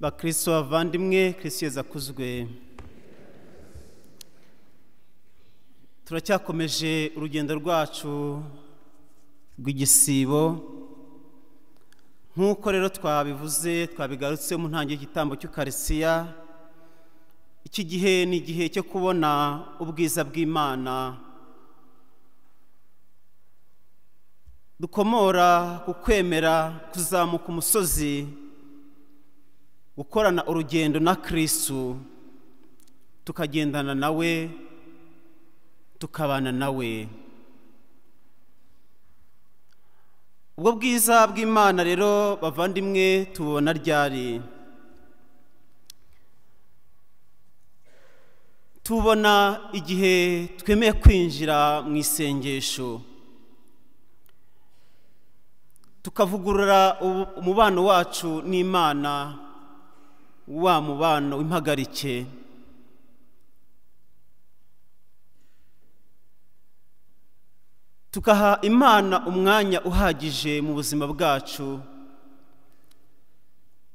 Bakristo bavandimwe, Kristo Yezu akuzwe. Turacyakomeje urugendo rwacu rw'igisibo. Nk'uko rero twabivuze, twabigarutse mu ntangiriro y'igitambo cy'Ukarisitiya, iki gihe ni igihe cyo kubona ubwiza bw'Imana. Dukomora ku kwemera kuzamuka umusozi, gukorana urugendo na Kristo, tukagendana nawe, tukabana nawe. Ubwo bwiza bw'Imana rero bavandimwe tubona ryari? Tubona igihe twemeye kwinjira mu isengesho, tukavugurura umubano wacu n'Imana, wa mubano w'impagarike. Tukaha Imana umwanya uhagije mu buzima bwacu,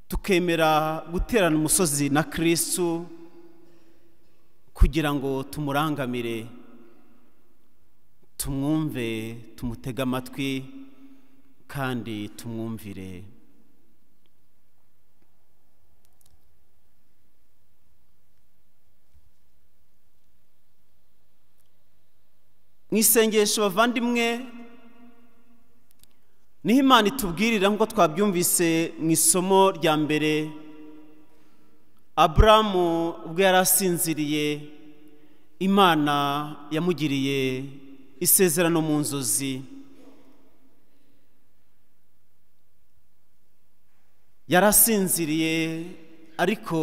tukemera guterana umusozi na Kristo kugira ngo tumurangamire, tumwumve, tumutege amatwi kandi tumwumvire. Mu isengesho bavandimwe niho Imana itubwirira, nk'uko twabyumvise mu isomo rya mbere. Aburamu ubwo yari asinziriye, Imana yamugiriye isezerano mu nzozi. Yari asinziriye, ariko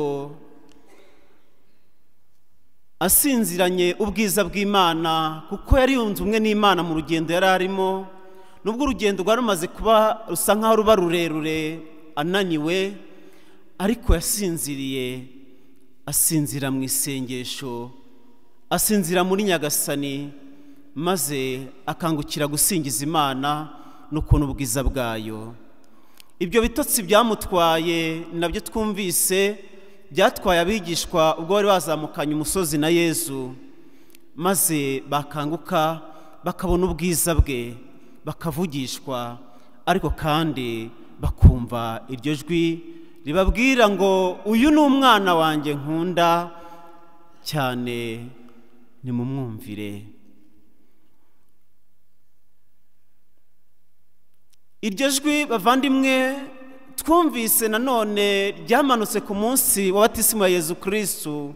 asinziranye ubwiza bw'Imana, kuko yari yunze ubumwe n'Imana mu rugendo yari arimo. Nubwo urugendo rwari rumaze kuba rusa nkaho ruba rurerure, ananiwe, ariko yasinziriye, asinzira mu isengesho, asinzira muri Nyagasani, maze akangukira gusingiza Imana no kubona ubwiza bwayo. Ibyo bitotsi byamutwaye nabyo twumvise byatwaye abigishwa ubwo bari bazamukanye umusozi na Yezu, maze bakanguka bakabona ubwiza bwe, bakavugishwa, ariko kandi bakumva iryo jwi ribabwira ngo uyu ni umwana wanjye nkunda cyane, nimumwumvire. Iryo jwi bavandimwe twumvise nanone ryamanutse ku munsi wa batisimu ya Yezu Kristo,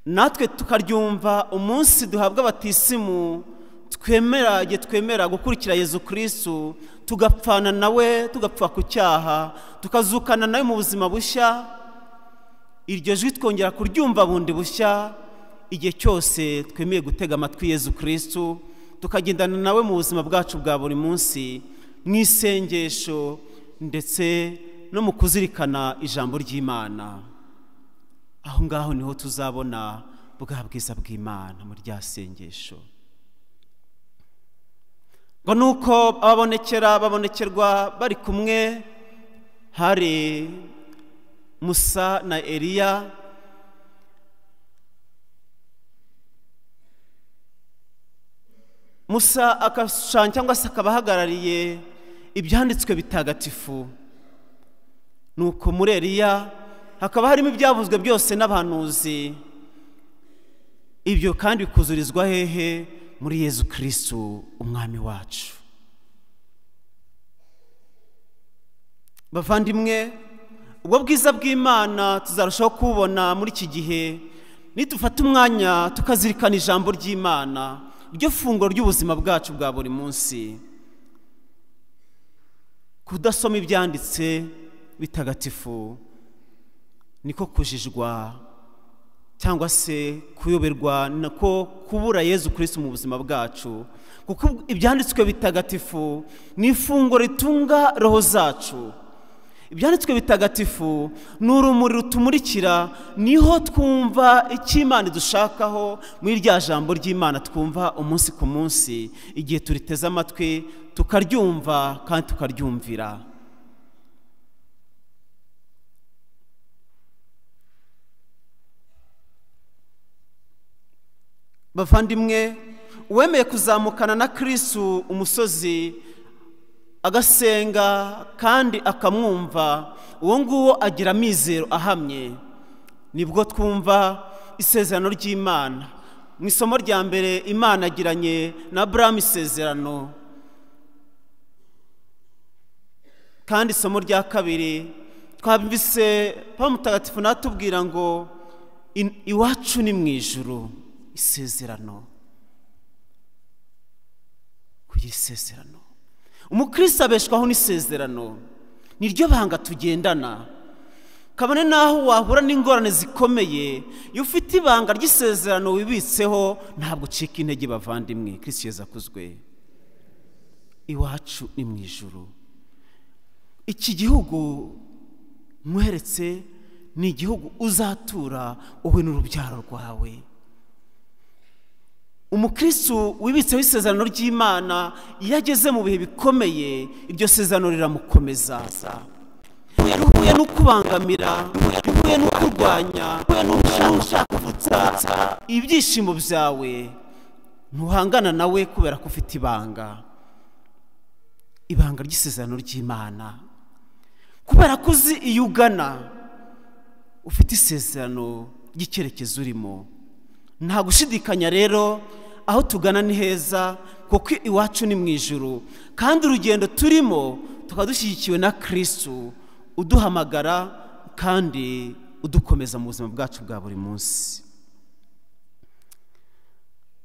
natwe tukaryumva umunsi duhabwa batisimu, twemera igihe twemera gukurikira Yezu Kristo, tugapfana nawe, tugapfa ku cyaha, tukazukana nawe mu buzima bushya. Iryo jwi twongera kuryumva bundi bushya igihe cyose twemeye gutega amatwi Yezu Kristo, tukagendana nawe mu buzima bwacu bwa buri munsi, mu isengesho ndetse no mu kuzirikana ijambo ry'Imana. Aho ngaho niho tuzabona bwa bwiza bw'Imana muri rya sengesho. Ngo nuko ababonekera babonekerwa bari kumwe, hari Musa na Eliya. Musa akashushanya cyangwa se akaba ahagarariye ibyanditswe bitagatifu, nuko muri Eliya hakaba harimo ibyavuzwe byose n'abahanuzi. Ibyo kandi bikuzurizwa hehe? Muri Yezu Kristo umwami wacu. Bavandimwe, ubwo bwiza bw'Imana tuzarushaho kubona muri iki gihe nidufata umwanya tukazirikana ijambo ry'Imana, iryo funguro ry'ubuzima bwacu bwa buri munsi. Kudasoma ibyanditse bitagatifu niko kujijwa cyangwa se kuyoberwa, nako kubura Yezu Kristo mu buzima bwacu, kuko ibyanditswe bitagatifu ni ifunguro ritunga roho zacu. Ibyanditswe bitagatifu ni urumuri rutumurikira, niho twumva icyo Imana idushakaho muri rya jambo ry'Imana twumva umunsi ku munsi, igihe turiteze amatwi tukaryumva kandi tukaryumvira. Bavandimwe, uwemeye kuzamukana na Kristo umusozi agasenga kandi akamwumva, uwo nguwo agira amizero ahamye. Nibwo twumva isezerano ry'Imana. Mu isomo rya mbere Imana agiranye na Aburahamu isezerano, kandi isomo rya kabiri twabise Papa Mutagatifu natubwira ngo iwacu ni mu ijuru. Isezerano, kugira isezerano. Umukristo abeshwaho n'isezerano, niryo banga tugendana. Kabone naho wahura n'ingorane zikomeye, iyo ufite ibanga ry'isezerano wibitseho ntabwo ucika intege. Bavandimwe, Kristo Yezu akuzwe. Iwacu ni mu ijuru. Iki gihugu nkweretse ni igihugu uzatura wowe n'urubyaro rwawe. Umukristo wibitseho isezerano ry'Imana, iyo ageze mu bihe bikomeye iryo sezerano riramukomeza. Uhuye n'ukubangamira, uhuye n'ukurwanya, uhuye n'ushaka kuvutsa ibyishimo byawe, ntuhangana nawe kubera ko ufite ibanga, ibanga ry'isezerano ry'Imana. Kubera ko uzi iyo ugana, ufite isezerano ry'icyerekezo urimo. Nta gushidikanya rero, aho tugana ni heza, kuko iwacu ni mu ijuru, kandi urugendo turimo tukaba dushyigikiwe na Kristo uduhamagara kandi udukomeza mu buzima bwacu bwa buri munsi.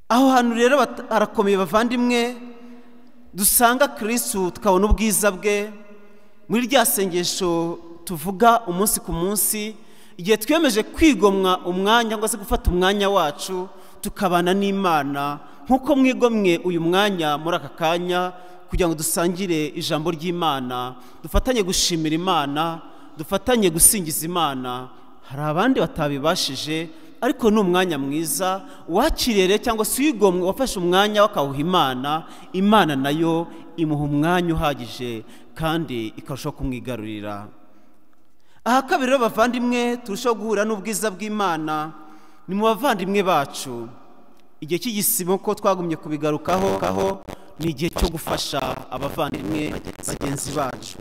Aho hantu rero harakomeye bavandimwe, dusanga Kristo tukabona ubwiza bwe muri rya sengesho tuvuga umunsi ku munsi, igihe twiyemeje kwigomwa umwanya cyangwa se gufata umwanya wacu tukabana n'Imana, nk'uko mwigomwe uyu mwanya muri aka kanya kugira ngo dusangire ijambo ry'Imana, dufatanye gushimira Imana, dufatanye gusingiza Imana. Hari abandi batabibashije, ariko ni umwanya mwiza wakiriye cyangwa se wigomwe, wafashe umwanya wakawuha Imana, Imana nayo imuha umwanya uhagije kandi ikarushaho kumwigarurira. Aha kabiri rero bavandimwe, turushaho guhura n'ubwiza bw'Imana ni mu bavandimwe bacu. Igihe cy'igisibo ko twagumye kubigarukaho, ni igihe cyo gufasha abavandimwe bagenzi bacu.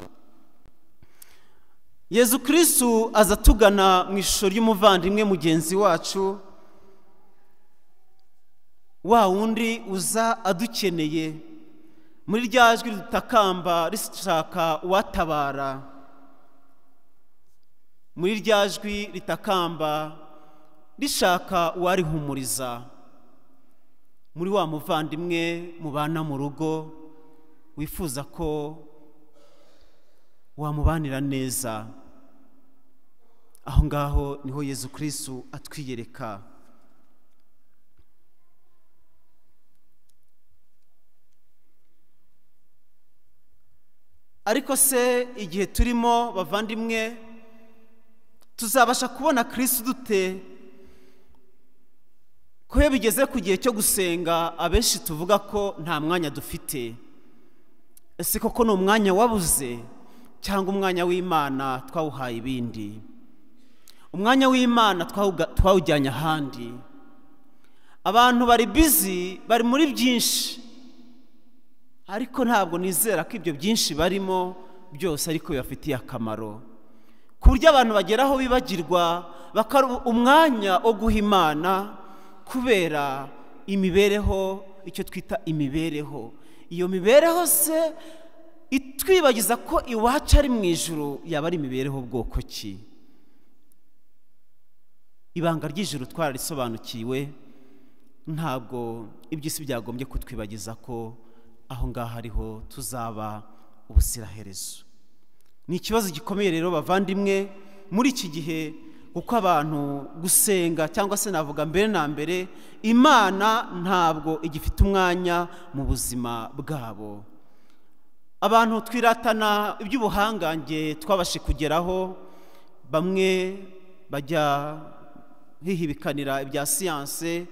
Yezu Kristo aza tugana mu ishusho ry'umuvandimwe mugenzi wacu, wa wundi uza adukeneye, muri rya jwi ritakamba rishaka uwatabara, muri rya jwi ritakamba rishaka uwarihumuriza, muri wa muvandimwe mubana mu rugo wifuza ko wamubanira neza. Aho ngaho niho Yezu Kristo atwiyereka. Ariko se igihe turimo bavandimwe, tuzabasha kubona Kristo dute? Ko iyo bigeze ku gihe cyo gusenga abenshi tuvuga ko nta mwanya dufite. Ese koko ni umwanya wabuze cyangwa umwanya w'Imana twawuhaye ibindi? Umwanya w'Imana twawujyanye ahandi. Abantu bari busy, bari muri byinshi, ariko ntabwo nizera ko ibyo byinshi barimo byose ariko bibafitiye akamaro, ku buryo abantu bageraho bibagirwa bakaba umwanya wo guha Imana kubera imibereho, icyo twita imibereho. Iyo mibereho se itwibagiza ko iwacu ari mu ijuru, yaba ari imibereho bwoko ki? Ibanga ry'ijuru twararisobanukiwe, ntabwo iby'isi byagombye kutwibagiza ko aho ngaho ariho tuzaba ubusiraherezo. Ni ikibazo gikomeye rero bavandimwe muri iki gihe, kuko abantu gusenga cyangwa se navuga mbere na mbere Imana ntabwo igifite umwanya mu buzima bwabo. Abantu twiratana iby'ubuhangange twabashe kugeraho, bamwe bajya hihibikanira ibya siyanse,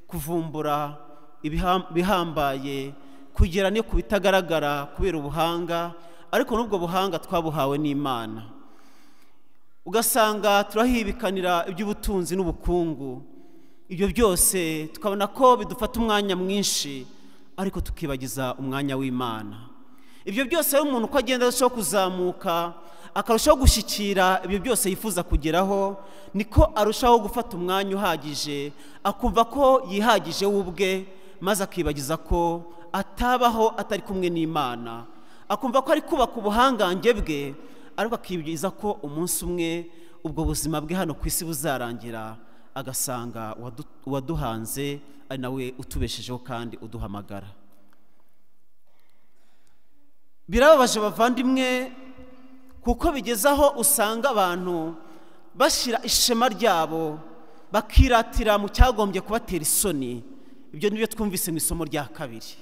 kuvumbura ibihambaye, kugera no ku bitagaragara kubera ubuhanga, ariko n'ubwo buhanga twabuhawe n'Imana. Ugasanga turahibikanira iby'ubutunzi n'ubukungu, Ibyo byose tukabona ko bidufata umwanya mwinshi, ariko tukibagiza umwanya w'Imana. Ibyo byose rero umuntu uko agenda arushaho kuzamuka, akarushaho gushyikira ibyo byose yifuza kugeraho, niko arushaho gufata umwanya uhagije, akumva ko yihagije we ubwe, maze akibagiza ko atabaho atari kumwe n'Imana, akumva ko ari kubaka ubuhangange bwe, ariko akibagiza ko umunsi umwe ubwo buzima bwe hano ku isi buzarangira, agasanga uwaduhanze ari nawe utubeshejeho kandi uduhamagara. Birababaje bavandimwe, kuko bigeze aho usanga abantu bashyira ishema ryabo bakiratira mu cyagombye kubatera isoni. Ibyo nibyo twumvise mu isomo rya kabiri.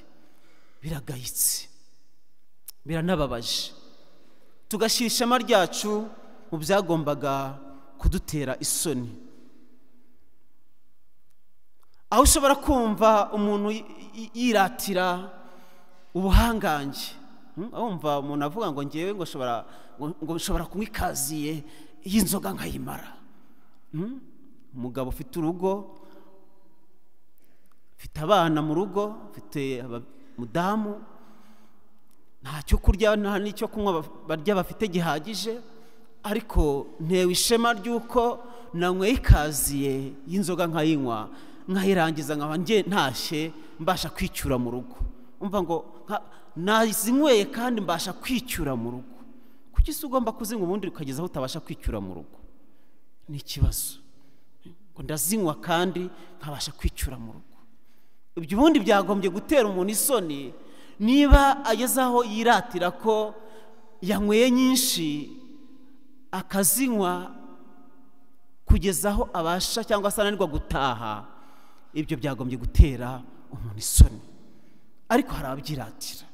Biragayitse, biranababaje, tugashyira ishema ryacu mu byagombaga kudutera isoni. Aho ushobora kumva umuntu yiratira ubuhangange, wumva umuntu avuga ngo ngewe ngo nshobora kunywa ikaziye y'inzoga nkayimara. Umugabo ufite urugo, ufite abana mu rugo, ufite umudamu, nta cyo kurya nta n'icyo kunywa barya bafite gihagije, ariko ntewe ishema ry'uko nanyweye ikaziye y'inzoga nkayinywa, nkayirangiza nkaba ntashye mbasha kwicyura mu rugo. Umva ngo nazinyweye kandi mbasha kwicyura mu rugo. Kuki se ugomba kuzinywa ubundi ukageza aho utabasha kwicyura mu rugo? Ni ikibazo. Ngo ndazinywa kandi nkabasha kwicyura mu rugo. Ibyo ubundi byagombye gutera umuntu isoni niba ageze aho yiratira ko yanyweye nyinshi akazinywa kugeza aho abasha cyangwa se ananirwa gutaha. Ibyo byagombye gutera umuntu isoni, ariko hari ababyiratira.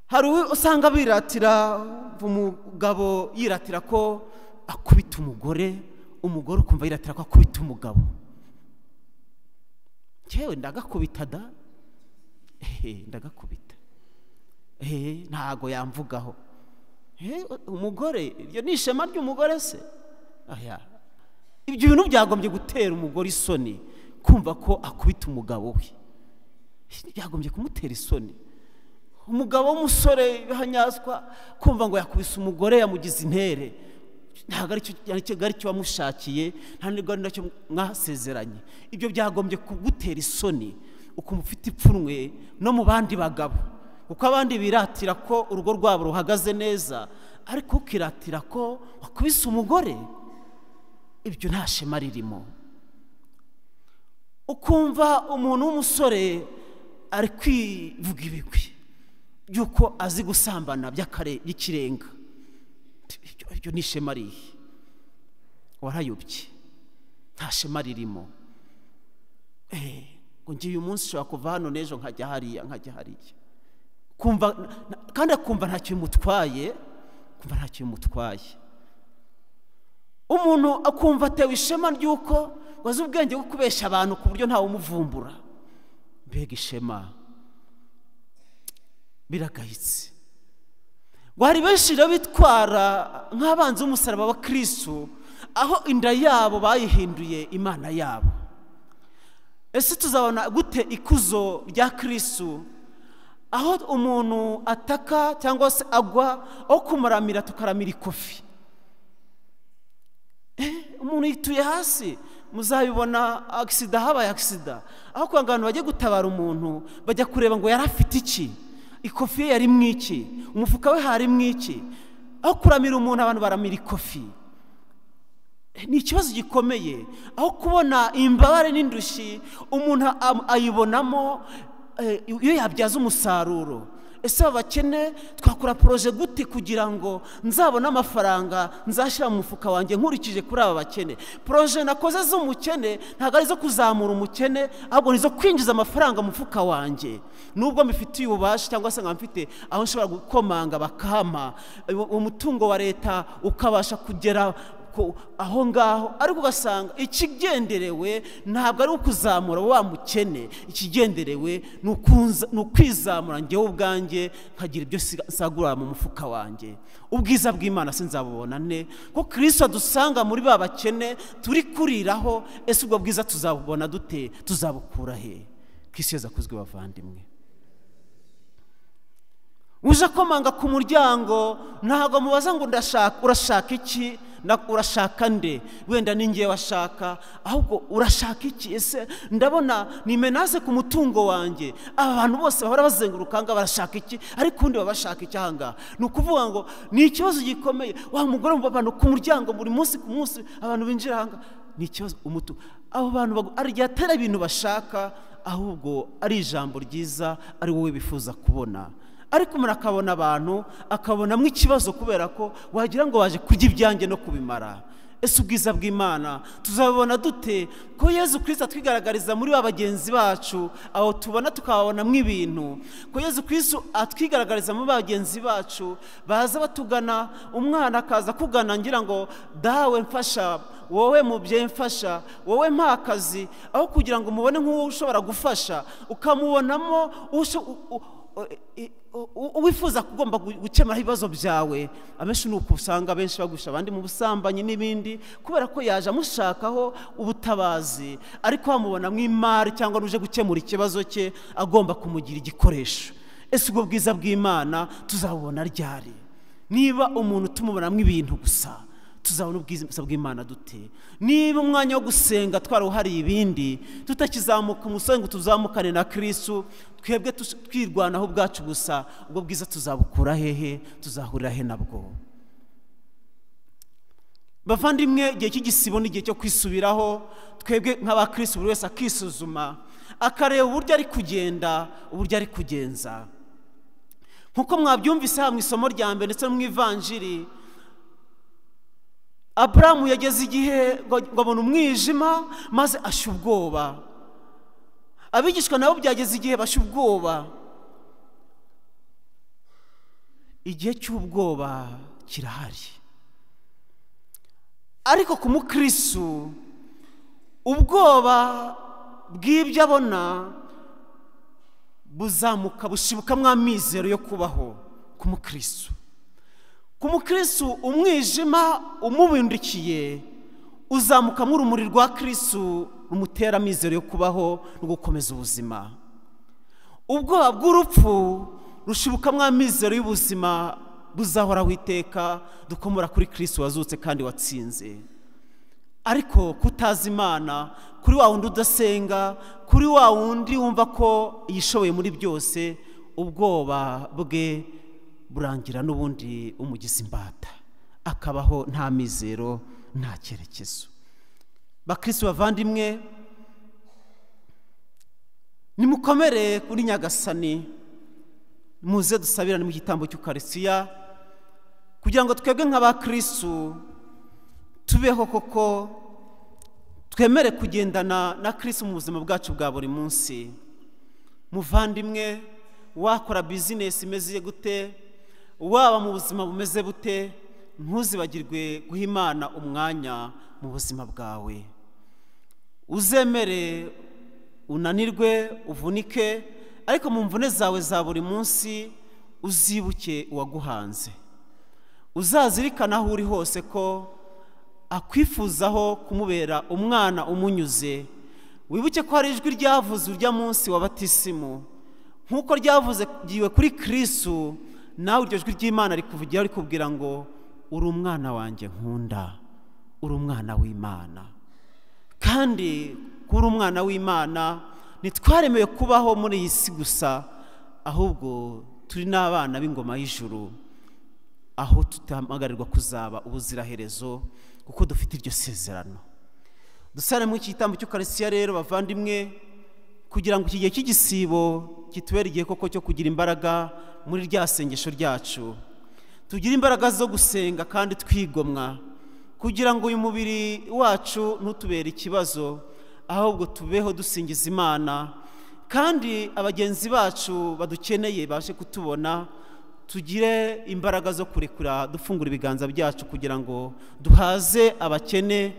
Hari usanga biratira, umugabo yiratira ko akubita umugore, umugore ukumva yiratira ko akubita umugabo. Cyewe ndagakubita da, ndagakubita, ntago yamvugaho. Umugore, iryo ni ishema ry'umugore se? Aya, ibyo bintu byagombye gutera umugore isoni, kumva ko akubita umugabo we, byagombye kumutera isoni. Umugabo w'umusore bihanyazwa kumva ngo yakubise umugore yamugize intere, ntabwo ari cyo wamushakiye, nta nubwo ari nacyo mwasezeranye. Ibyo byagombye kugutera isoni, ukumva ufite ipfunwe no mu bandi bagabo, kuko abandi biratira ko urugo rwabo ruhagaze neza, ariko ukiratira ko wakubise umugore, ibyo nta shema ririmo. Ukumva umuntu w'umusore ari kwivuga ibigwi by'uko azi gusambana by'ikirenga, ibyo ni ishema rihe? Warayobye, nta shema ririmo. Ngo ngiye uyu munsi ushobora kuva hano n'ejo nkajya hariya, nkajya hariya, kumva kandi akumva ntacyo bimutwaye, kumva ntacyo bimutwaye. Umuntu akumva atewe ishema ry'uko wazi ubwenge bwo kubeshya abantu ku buryo ntawe umuvumbura. Mbega ishema, biragayitse. Ngo hari benshi rero bitwara nk'abanzi b'umusaraba wa Kristo, aho inda yabo bayihinduye imana yabo. Ese tuzabona gute ikuzo rya Kristo aho umuntu ataka cyangwa se agwa, aho kumuramira tukaramira ikofi? Umuntu yituye hasi, muzabibona agisida, habaye agisida, aho kugira ngo abantu bajye gutabara umuntu bajya kureba ngo yari afite iki, ikofi ye yari mwiki, umufuka we hari mwiki. Aho kuramira umuntu abantu baramira ikofi. Ni ikibazo gikomeye. Aho kubona imbabare n'indushyi umuntu ayibonamo iyo yabyaza umusaruro. Ese aba bakene twakora proje gute kugira ngo nzabone amafaranga nzashyira mu mufuka wanjye nkurikije kuri aba bakene? Proje nakoze z'umukene ntabwo ari izo kuzamura umukene, ahubwo ni izo kwinjiza amafaranga mu mufuka wanjye. Nubwo mbifitiye ububasha cyangwa se nkaba mfite aho nshobora gukomanga bakampa, umutungo wa leta ukabasha kugera aho ngaho, ariko ugasanga ikigenderewe ntabwo ari ukuzamura wa mukene, ikigenderewe ni ukwizamura njyewe ubwanjye nkagira ibyo nsagura mu mufuka wanjye. Ubwiza bw'Imana sinzabubona nte ko Kristo adusanga muri ba bakene turi kuriraho? Ese ubwo bwiza tuzabubona dute? Tuzabukura he? Kristo Yezu akuzwe bavandimwe. Uje akomanga ku muryango ntabwo mubaza ngo ndashaka, urashaka iki, urashaka nde, wenda ni njye washaka, ahubwo urashaka iki? Ese ndabona ni menace ku mutungo wanjye, aba bantu bose bahora bazenguruka ngo barashaka iki, ariko undi babashaka iki aha ngaha? Ni ukuvuga ngo ni ikibazo gikomeye. Wa mugore mu bantu ku muryango buri munsi ku munsi abantu binjira aha ngaha, ni ikibazo. Abo bantu ari igihe atari ibintu bashaka, ahubwo ari ijambo ryiza ari wowe bifuza kubona. Ariko umuntu akabona abantu akabonamo ikibazo kubera ko wagira ngo baje kurya ibyanjye no kubimara. Ese ubwiza bw'Imana tuzabubona dute ko Yezu Kristo atwigaragariza muri ba bagenzi bacu, aho tubona tukababonamo ibintu, ko Yezu Kristo atwigaragariza muri bagenzi bacu baza batugana, umwana akaza kugana ngira ngo dawe mfasha, wowe mubyeyi mfasha, wowe mpa akazi, aho kugira ngo umubone nk'uwo ushobora gufasha ukamubonamo uwifuza kugomba gukemura ibibazo byawe. Abenshi ni uko usanga benshi bagusha abandi mu busambanyi n'ibindi, kubera ko yaje amushakaho ubutabazi, ariko bamubona mw'imari cyangwa n'uje gukemura ikibazo cye agomba kumugira igikoresho. Ese ubwo bwiza bw'Imana tuzabubona ryari? Niba umuntu tumubonamo ibintu gusa, tuzabona ubwiza bw'Imana dute? Niba umwanya wo gusenga twarawuhariye ibindi, tutakizamuka umusozi ngo tuzamukane na Kristo, twebwe twirwanaho ubwacu gusa, ubwo bwiza tuzabukura hehe? Tuzahurira he nabwo? Bavandimwe, igihe cy'igisibo ni igihe cyo kwisubiraho. Twebwe nk'abakristo buri wese akisuzuma, akareba uburyo ari kugenda, uburyo ari kugenza. Nkuko mwabyumvise mu isomo rya mbere ndetse no mu ivanjiri, Aburahamu yageze igihe ngo abona umwijima maze ashya ubwoba. Abigishwa nabo byageze igihe bashya ubwoba. Igihe cy'ubwoba kirahari, ariko ku mukristo ubwoba bw'ibyo abona buzamuka bushibukamo amizero yo kubaho. Ku mukristo umwijima umubundikiye uzamukamo urumuri rwa Kristo rumutera amizero yo kubaho no gukomeza ubuzima. Ubwoba bw'urupfu rushibukamo amizero y'ubuzima buzahoraho iteka dukomora kuri Kristo wazutse kandi watsinze. Ariko kutazi Imana, kuri wa wundi udasenga, kuri wa wundi wumva ko yishoboye muri byose, ubwoba bwe burangira n'ubundi umugize imbata, akabaho nta mizero, nta cyerekezo. Bakristo bavandimwe, nimukomere kuri Nyagasani, muze dusabirane mu gitambo cy'Ukaristiya, kugira ngo twebwe nk'abakristo tubeho koko, twemere kugendana na Kristo mu buzima bwacu bwa buri munsi. Muvandimwe, wakora bizinesi imeze gute, waba mu buzima bumeze bute, ntuzibagirwe guha Imana umwanya mu buzima bwawe. Uzemere unanirwe, uvunike, ariko mu mvune zawe za buri munsi uzibuke uwaguhanze. Uzazirikana aho uri hose ko akwifuzaho kumubera umwana umunyuze. Wibuke ko hari ijwi ryavuze urya munsi wa batisimu, nkuko ryavuze giwe kuri Kristo, nawe iryo jwi ry'Imana rikuvugira rikubwira ngo uri umwana wanjye nkunda, uri umwana w'Imana. Kandi kuri umwana w'Imana ntitwaremewe kubaho muri iyi si gusa, ahubwo turi n'abana b'ingoma y'ijuru, aho tutamagarirwa kuzaba ubuziraherezo kuko dufite iryo sezerano. Dusane mu gitambo cy'Ukaristiya rero bavandimwe, kugira ngo iki gihe cy'igisibo kitubere igihe koko cyo kugira imbaraga muri rya sengesho ryacu, tugire imbaraga zo gusenga kandi twigomwa, kugira ngo uyu mubiri wacu ntutubere ikibazo, ahubwo tubeho dusingiza Imana, kandi abagenzi bacu badukeneye baje kutubona Tugire imbaraga zo kurekura, dufungura ibiganza byacu kugira ngo duhaze abakene.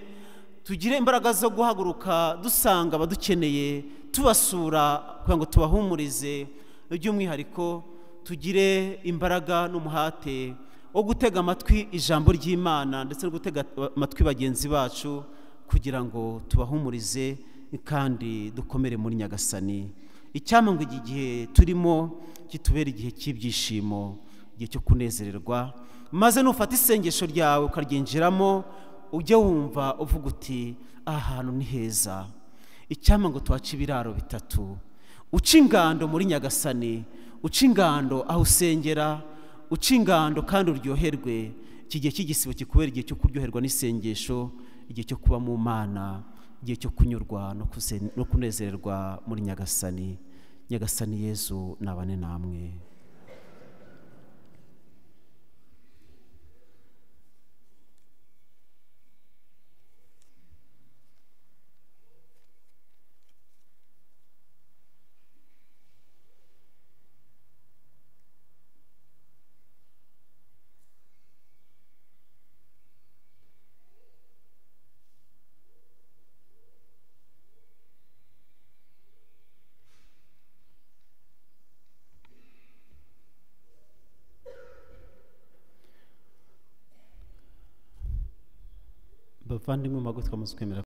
Tugire imbaraga zo guhaguruka dusanga abadukeneye, tubasura kugira ngo tubahumurize. By'umwihariko tugire imbaraga n'umuhate wo gutega amatwi ijambo ry'Imana ndetse no gutega amatwi bagenzi bacu kugira ngo tubahumurize kandi dukomere muri Nyagasani. Icyampa ngo iki gihe turimo kitubere igihe cy'ibyishimo, igihe cyo kunezererwa, maze nufata isengesho ryawe ukaryinjiramo ujye wumva uvuga uti aha hantu ni heza. Icyampa ngo tuhace ibiraro bitatu, uca ingando muri Nyagasani, uca ingando aho usengera, uca ingando kandi uryoherwe. Iki gihe cy'igisibo kikubera igihe cyo kuryoherwa n'isengesho, igihe cyo kuba mu Mana, igihe cyo kunyurwa no kunezererwa muri Nyagasani. Nyagasani Yezu nabane namwe. Bavandimwe, mago twamaze kwemera.